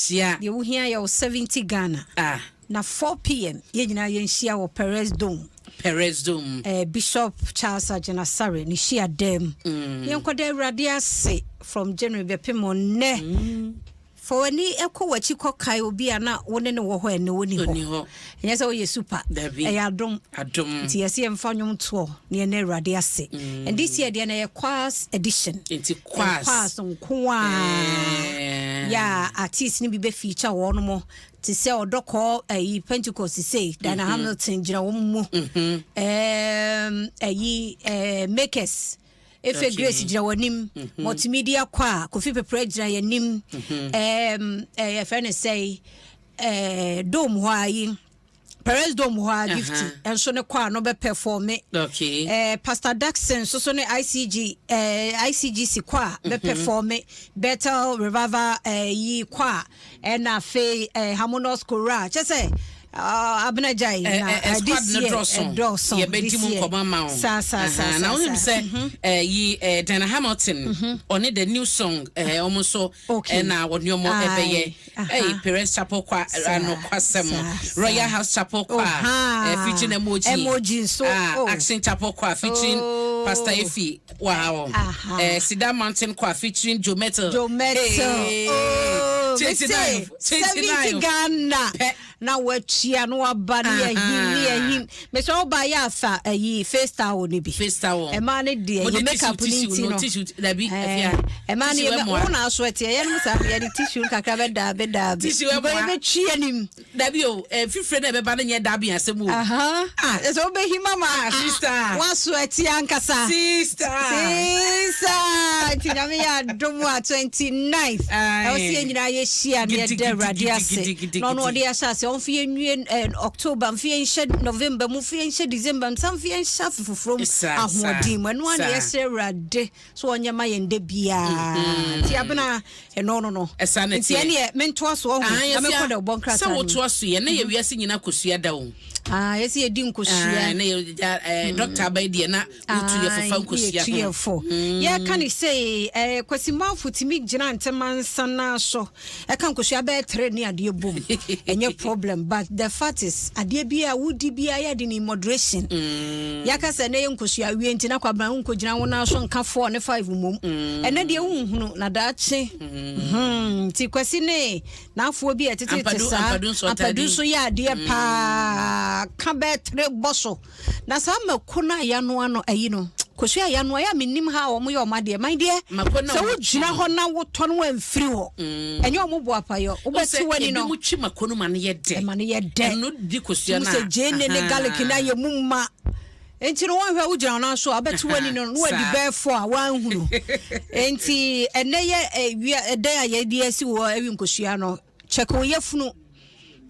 Yɛhyia. Deɛ wohia yɛ wo 70 Ghana. Ah. Na 4 p.m. yɛn nyinaa yɛnhyia wɔ Perez Dome. Perez Dome. Bishop Charles Agyinasare ne hyia dam. Yɛnkɔda Awurade ase from January bɛpem nnɛ. Fa w'ani ɛkɔ w'akyi kɔkae obi a na wo ne ne wɔ hɔ, ɛnɛ wɔni Ɔni hɔ. hɔ. Ɛnyɛ sɛ woyɛ super. Dabi. Ɛyɛ adom. Adom. Nti yɛsɛ yɛmfa nnwom toɔ ne yɛne Awurade ase. And this year deɛ no yɛ choirs edition. Nti choirs. Choirs nko a. Yɛ artist no bi bɛ feature wɔn mo te sɛ ɔdɔkɔ ɛyi Pentecost sei, Diana Hamilton gyina wɔn mu. Ɛyi Makers Efe Grace gyina wɔn anim. Multimedia choir Kofi Pepere gyina yɛn anim. Yɛfrɛ no sɛ dome hɔ a yi Perez Dome hɔ a Gift nso ne choir no bɛ perform. Pastor Daxon nso so ne ICG ICGC choir bɛ perform, Bethel Revival yi choir, ɛna afei Harmonious Choral kyɛ sɛ abenagyae na squad no dɔɔso. Dɔɔso. Yɛbɛdi mu nkɔmɔ ama wo. Saa saa saa. Na wonim sɛ yi Diana Hamilton ɔne the new song ɔmo nso ɛna wɔne ɔmo ɛbɛyɛ ɛyi Perez Chapel choir ano kwasɛm, Royal House Chapel choir featuring MOG. MOG nso. Action Chapel choir featuring Pastor Efi wow, Cedar Mountain choir featuring Joe Metal. Joe Metal. Oh, 29. 70 Ghana na watua na waba ne yɛhim ne yɛhim mesɛ woba yɛ afa ayi face towel no bi. Face towel. Ɛmaa no deɛ yɛ makeup no nti no. Tissue dabi, ɛfia. Ɛmaa no yɛ wo na aso ɛteɛ yɛnom saa yɛde tissue kakra bɛdaa bɛdaa bi. Tissue ɛmoa. Yɛbɛtwi anim. Dabi o, fifire na ɛbɛba no nyɛ dabi asɛm o. Ɛsɛ wobɛhim ama sister. Woaso ɛteɛ ankasa. Sister. Sister, nti Nyame yɛ adom a, 29th ɛwɔ sɛ yɛn nyinaa yɛhyia ne yɛda Awurade ase na ɔno ɔde yɛahyɛ ase, ɔmfa yɛnwie October, mfa yɛnhyɛ November mu, mfa yɛnhyɛ December, nsa mfa yɛnhyɛ afe foforɔ mu ahoɔden mu. Ɛno a na yɛsrɛ Awurade so ɔnyɛ ma yɛn da biaa. Nti abena ɛno no nti ɛneɛ mentoa so ɔho na mekɔ dɛ ɔbɔ nkrataa. Sɛ wotoa so yɛ na yɛ wiase nyina kosua da o. Yɛsɛ yɛdi nkosua. Na yɛ doctor aban deɛ na wotu yɛ fofa nkosua ho fo. Yɛka ne sɛ Kwasimanfo tumi gyina ntɛm ansa na so ɛka nkosua bɛyɛ tere ne adeɛ bom, ɛnyɛ problem, but the fact is adeɛ bi a wodi bi a yɛde ne moderation. Yɛaka sɛ ne yɛ nkosua wie nti na kwabena wo nkɔgyina wo nan so nka four ne five mmom. Ɛnɛ deɛ wonhunu na daakye nti Kwasi ne n'afoɔ bi a ɛtetete saa ampadu nso yɛ adeɛ paa ka bɛɛ tere bɔ so na saa mako no a yɛanoa no ayi no, kosua a yɛanoa yɛ a mennim ha a wɔn yɛ ɔmo adeɛ man deɛ sɛ wogyina hɔ na wotɔ no wamfiri hɔ, ɛnyɛ ɔmo bo apayɔ wobɛte w'ani no. Ebi mu twi mako no ma no yɛ dɛ. Ɛma no yɛ dɛ. Ɛno di kosua no sɛ gyeene ne garlic na yɛ mu ma nti no wɔnhwɛ wogyina hɔ so a wobɛte w'ani no na wadi bɛɛ fo a woanhunu. Nti ɛnɛ yɛ wia ɛdɛn a yɛde asi wɔ awi nkosua no, kyɛke wo yɛfunu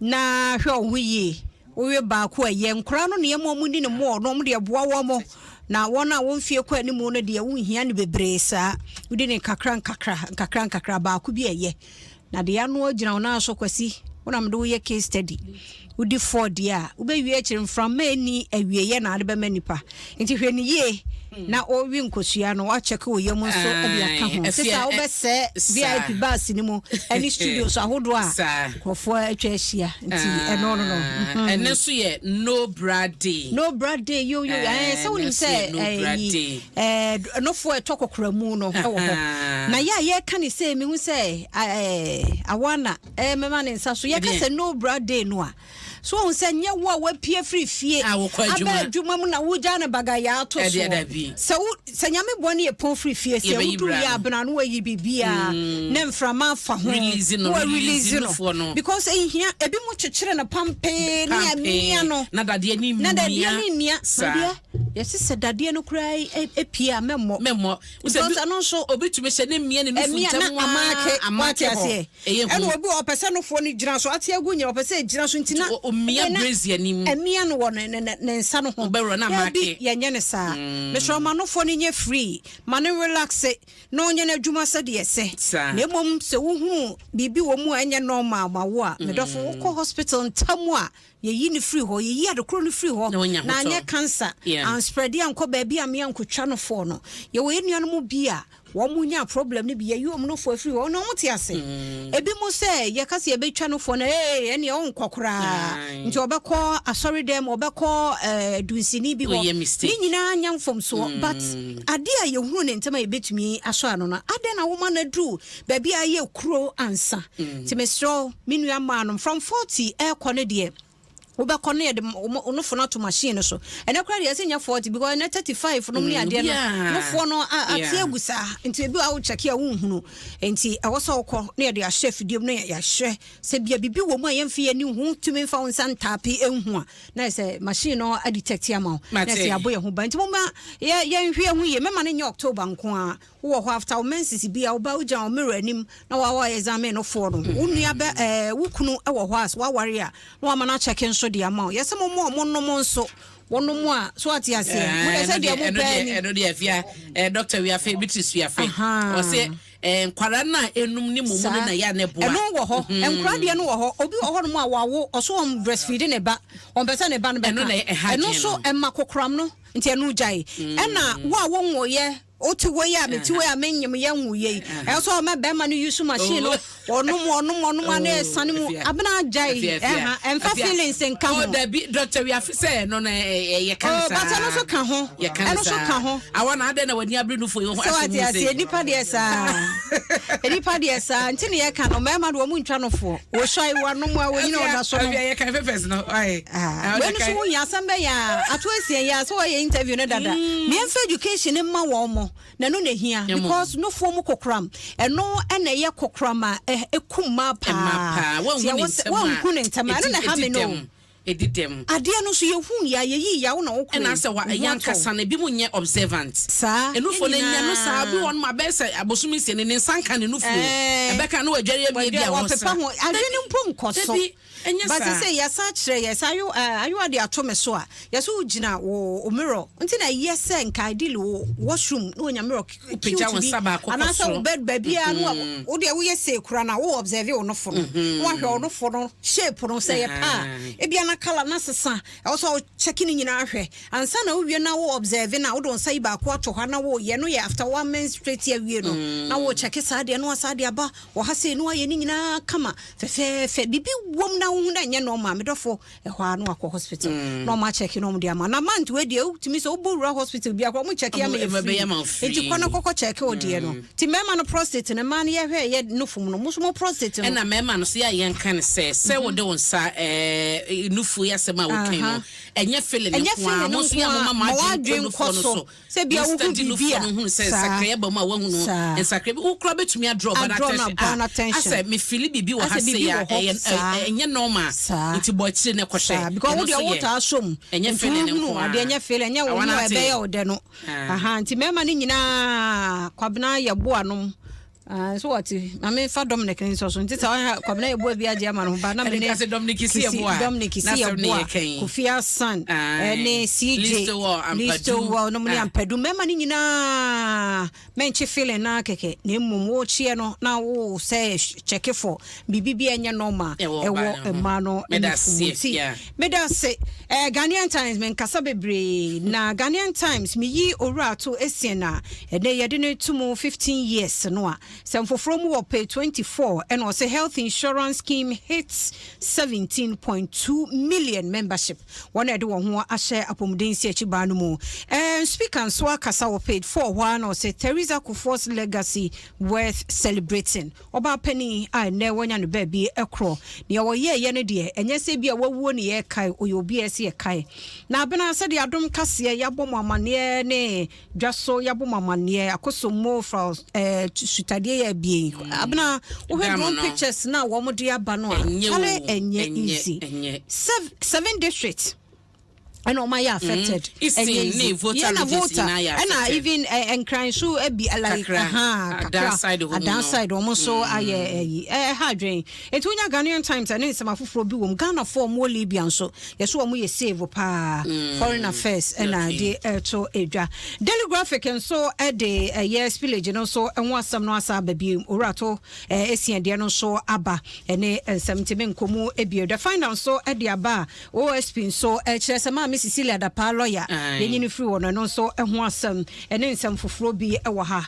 na hwɛ wo ho yie. Wowe baako a ɛyɛ nkora no nneɛma ɔmo ni ne mɔɔ no, ɔmo deɛ boa wɔn mo na wɔn a wɔn fie kɔ anim no deɛ wonhia no bebree saa. Wodi ne nkakra nkakra nkakra nkakra, baako bi ɛyɛ na deɛ ano gyina wɔn nan so. Kwasi, wɔnam de woyɛ case study, wodi four deɛ a wobɛwie akyire mframa ani awieɛ na ade bɛma nipa. Nti hwɛ ne yie na ɔwe nkosua no wakyɛke wɔ yam nso de aka ho sisa wobɛsɛ VIP bus no mu ɛne studios ahodoɔ a nkurɔfoɔ atwa ahyia. Nti ɛno no. Ɛno nso yɛ No Bra Day. No Bra Day yo yo, sɛ wonim sɛ ɛyi nofoɔ ɛtɔ kɔkora mu no ɛwɔ hɔ na yɛ a yɛka ne sɛ mehu sɛ awana mɛma ne nsa so yɛka sɛ No Bra Day no a so ohun sɛ nyɛ wo a wapue firi fie aba adwuma mu na wogya ne bagaya ato soɔ sɛ wo sɛ Nyame bɔ ne yɛ pɔn firi fie sɛ wodu yɛ abena no wayi biribiaa ne mframa afa ho na wa release no because ɛhia ebi mo kyekyere no pampee ne amia no. Na dadeɛ ne na dadeɛ ne mmia dadeɛ yɛsi sɛ dadeɛ no koraa epie a mɛmmɔ. Mɛmmɔ. Because ɛno nso obi tumi hyɛ ne mmia ne nufu ntɛm. Na amaake amaake hɔ ɛna obi wɔ ɔpɛ sɛ nofoɔ no gyina so ate agu nyina ɔpɛ sɛ gyina so nti na omia brazier nim. Ɛmia no wɔ ne nsa no ho. Ɔbɛwura na amaake. Yɛbi yɛnyɛ ne saa. Mesrɛ ma nofoɔ no nyɛ free ma ne relax na ɔnyɛ n'adwuma sɛdeɛ ɛsɛ. Na mmom sɛ wohunu biribi wɔ mu a ɛnyɛ normal ma wo a, medɔfo, wokɔ hospital ntam a yɛyi no firi hɔ, yɛyi adekoro no firi hɔ na anyɛ cancer. Anspread ankɔ baabi a mmea nkotwa nofoɔ no. Yɛwɔ yɛn nuanom bi a wɔn nya problem no bi, yɛyi wɔn nofoɔ afiri hɔ, na wɔn te ase. Ebi mo sɛ yɛka sɛ yɛbɛtwa nofoɔ no, ee, ɛneɛ ɔnkɔ koraa. Nti ɔbɛkɔ asɔre dɛm, ɔbɛkɔ dunsini bi hɔ. Woyɛ mistake. Ne nyinaa nyɛ mfomsoɔ, but adeɛ a yɛhunu ne ntɛm a yɛbɛtumi asɔ ano no, adɛn na woma no aduru baabi a ayɛ kuro ansa? Nti mesrɛ wo, me nua maa nom, from 40 ɛrekɔ no deɛ, wobɛkɔ no yɛde nofo no ato machine no so. Ɛnɛ koraa deɛ, ɛsɛ nyɛ 40, because ɛnɛ 35 nom ne adeɛ no, nofoɔ no ate agu saa. Nti ebi a wokyɛke a wonhunu, nti ɛwɔ sɛ wokɔ na yɛde ahyɛ afidie mu na yɛahyɛ sɛ bia biribi wɔ mu a yɛmfa yɛni ho tumi mfa wo nsa ntaape nhu a, na yɛ sɛ machine no adetect ama wo na sɛ yɛabɔ yɛn ho ban. Nti momma yɛnhwɛ yɛn ho yie. Mɛma no nyɛ October nko a wowɔ hɔ. After wo menses bi a, woba, wogyina wo mirror anim na wawa examine no foɔ no. Wo nua bɛ wo kunu wɔ hɔ a, sɛ waware a, na wama no akyɛke nso de ama wo. Yɛsɛ mo mo a monom nso, wɔnom a so ate aseɛ, mo deɛ sɛ deɛ mo pɛɛ ni. Ɛno deɛ, afia Dr. Wiafe, Beatrice Wiafe, ɔsɛ nkwara no a ɛnum ne mumu no na yɛ a ne boa. Ɛno wɔ hɔ. Nkora deɛ no wɔ hɔ. Obi wɔ hɔ nom a wawo, ɔso wɔn breastfeed ne ba, wɔn pɛ sɛ ne ba no bɛka. Ɛno na ɛha. Ɛno nso ɛma kokoram no, nti ɛno gyae. Ɛna wo a wɔnwoyɛ, wote hɔ yi a, mete hɔ yi a, menyem yɛ nwo yɛ yi, ɛwɔ sɛ ɔma bɛrima no use machine no, ɔnom ɔnom ɔnom a na ɛsane mu. Abena, gyae ɛha, ɛmfa feelings nka ho. Dabi, Dr. Wiafe sɛ ɛno no yɛka ne saa. Bata no nso ka ho. Yɛka ne ɛno nso ka ho. Awa na adɛn na w'ani abere nufo yi ho? Sɛ wate aseɛ, nipa deɛ saa, nipa deɛ saa, nti ne yɛka no, mmarima de wɔn ntwa no foɔ, wɔsua wanom a wɔnyina ɔda so no. Yɛka papers no. Wei no so wonya asɛm bɛyɛ a ato asia yi a sɛ wɔyɛ interview no dada. Meɛmfa education no ma wɔn mo na ɛno na ehia, because nofoɔ mu kokoram, ɛno ɛna ɛyɛ kokoram a ɛkum mmaa paa. Wɔnhu ne ntɛm a, ɛno na ɛha me no. Ɛdi dɛm. Adeɛ no nso yɛhu yɛ a yɛyi yawo na wokɔ. Ɛna sɛ wa ɛyɛ ankasa no, ebi mu nyɛ observant. Saa. Enufo no nya no saa bi wɔn ma bɛyɛ sɛ abosom 6 ne nsa nka ne nufu ɛbɛka no wadware abie bi a wɔsa. Wɔpepa ho, adwene mpo nkɔ so. Dabi, ɛnyɛ but saa. Sɛ yɛsa kyerɛ yɛ sɛ ayo ayowa de ato me so a, yɛsɛ wogyina wo mirror, nti na ɛyɛ sɛ nka ideally wo washroom na wonya mirror cute Wopagya wo bi nsa baako kɔ anaasɛ soro. Wo bed baabiara no a wo deɛ woyɛ sei kora na wo observe wo nofo no na wahwɛ wo nofo no shape no sɛ yɛ pa a, ebia na colour na sesa, ɛwɔ sɛ wo check ne nyinaa hwɛ ansa na wowie na wo observe, na wode wo nsa yi baako ato hɔ na woyɛ no yɛ after wo menstruate awie no na wo check saa deɛ no, wasa de aba wɔ ha sei na wayɛ ne nyinaa kama fɛfɛɛfɛ. Biribi wom na wohu na ɛnyɛ normal, medɔfo, ɛhɔ a na wakɔ hospital na ɔmo akyɛke na ɔmo de ama. Na month wei deɛ, wotumi sɛ wobɔ wura hospital bi akɔ, ɔmo kyɛke ama yɛ Ɔmo free. bɛyɛ ama wo free. Nti kɔ na kɔkɔ kyɛke wo deɛ no. Nti mmarima no prostate no, mmaa no yɛhwɛ yɛ nofom no, mo nso mo prostate no. Ɛna mmarima no so yɛ a, yɛnka no sɛ wode wo nsa nufu yɛ asɛm a wokan no, ɛnyɛ feeling Ɛnyɛ nko a feeling mo nso yɛ nko a, moma mo ma adwene w'adwene kɔ nufoɔ kɔ no so. so. Sɛ bia Mo wohu study biribi a, nufoɔ no hunu sɛ saa. nsakraeɛ ba mu a, woahu no nsakraeɛ bi wokora bɛtumi adraw ba no Adraw no attention. aba no Ah, attention. asɛ mefili biribi wɔ ha Asɛ sei biribi a wɔ hɔ, ɛyɛ saa. ɛnyɛ normal. Nti bɔ akyire ne kɔhwɛ. Saa, because Ɛno wo deɛ nso yɛ. wotaa so mu Ɛnyɛ nti feeling wohunu nko a. adeɛ, ɛnyɛ feeling, ɛnyɛ wo Awa ho a na ate. ɛbɛyɛ wo dɛ no. Ah. Aha, nti mmarima no nyinaa, Kwabena yɛ boa nom. Ah, so wɔte maame fa Dominic ne nso so, nti sɛ ɔyɛ Kwabena yɛ boa bi agye ama no ho ba na Ɛne mene ka sɛ Dominic si yɛ boa. Dominic si Na yɛ asɛm ne boa yɛ kɛn. Kofi Asan Aye. ɛne CJ Listowel, Ampadu. Listowel nom ne Ah. Ampadu, mmarima no nyinaa, mɛnkye feeling na kɛkɛ, na mmom wokyeɛ no na wo sɛ check for biribi bi a ɛnyɛ normal Ɛwɔ ɛwɔ ɔbaa no ho. mmaa no Meda nufu mu. ase, Nti yeah. meda ase. Ghanaian Times, menkasa bebree na Ghanaian Times meyi Owura Ato Essien a ɛnɛ yɛde no to mu 15 years no a sɛ mfoforɔ mu wɔ page 24, ɛna ɔsɛ health insurance scheme hits 17.2 million membership, wɔn a ɛde wɔn ho ahyɛ apɔmuden si akyi baa no mu. Speaker nso akasa wɔ page 4 hɔ a, na ɔsɛ Theresa Kufuor's legacy worth celebrating. Ɔbaa panin a ɛnɛ wɔnya no baabi ɛkorɔ, nea wɔyɛɛyɛ no deɛ, ɛnyɛ sɛ bi a wawuo ne yɛrekae, ɔyɛ obi a ɛsɛ yɛkae. Na Abena, sɛdeɛ Adom kaseɛ yɛabɔ mo amanneɛ ne dwa so yɛabɔ mo amanneɛ Akosommo fra sutadeɛ yɛ abien. Abena, wohwɛ Dam drone no. pictures na wɔn de aba no a, Ɛnyɛ kyale o, ɛnyɛ ɛnyɛ, easy. ɛnyɛ. Seven district ɛna ɔmo ayɛ affected. Eastern Ɛnyɛ ne easy. Volta Yeah, na regions Volta nyinaa yɛ ɛna affected. even Nkran so bi like Kakra. aha, Adan kakra side hɔ mu Adan no. side wɔn nso ayɛ ɛyi ɛha adwene. Nti wonya Ghanaian Times ɛne nsɛm afoforɔ bi wɔ mu. Ghanafoɔ ɔmo wɔ Libya nso, yɛso wɔn yɛ save paa. Foreign Affairs ɛna de ɛto edwa. Daily Graphic nso ɛde ɛyɛ spillage no nso ɛho asɛm no asa aba bi, Owura Ato Essien deɛ no nso aba ɛne nsɛm, nti me nkɔmu ebie. The Final nso ɛde aba a, OSP nso ɛkyerɛ sɛ maame Maame Cecilia Dapaah lɔya yɛnyi no firi hɔ no, ɛno nso ho asɛm ɛne nsɛm foforɔ bi wɔ ha.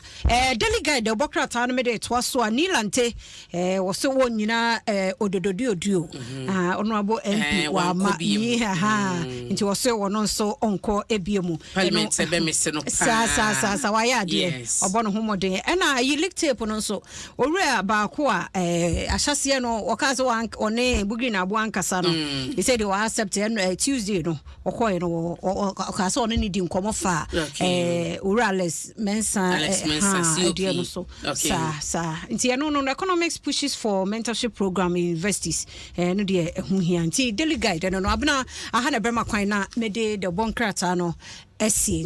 Daily Guide ɛbɔ krataa no mede toa so a, Nii Lante wɔse wɔn nyinaa odododuoduo, Honorable MP wama ni ha nti wɔse wɔn nso ɔnkɔ ebie mu. Parliament ɛbɛ no paa. Saa saa saa saa, wayɛ adeɛ, ɔbɔ ne ho mmɔden. Ɛna ayi leak tape no nso, owura baako a ahyɛseɛ no ɔkaa sɛ ɔne Bugri Naabu ankasa no, ɛsɛ deɛ wɔ accept. Ɛno Tuesday no ɔkɔɛ no, ɔkaa sɛ ɔne ne di nkɔmmɔ fa owura Alex Mensah ɛdeɛ no so. Saa saa nti ɛno no, economics pushes for mentorship program in universities, ɛno deɛ ɛho hia. Nti Daily Guide ɛno no abena aha na ɛbɛma kwan na mede de bɔ nkrataa no asie.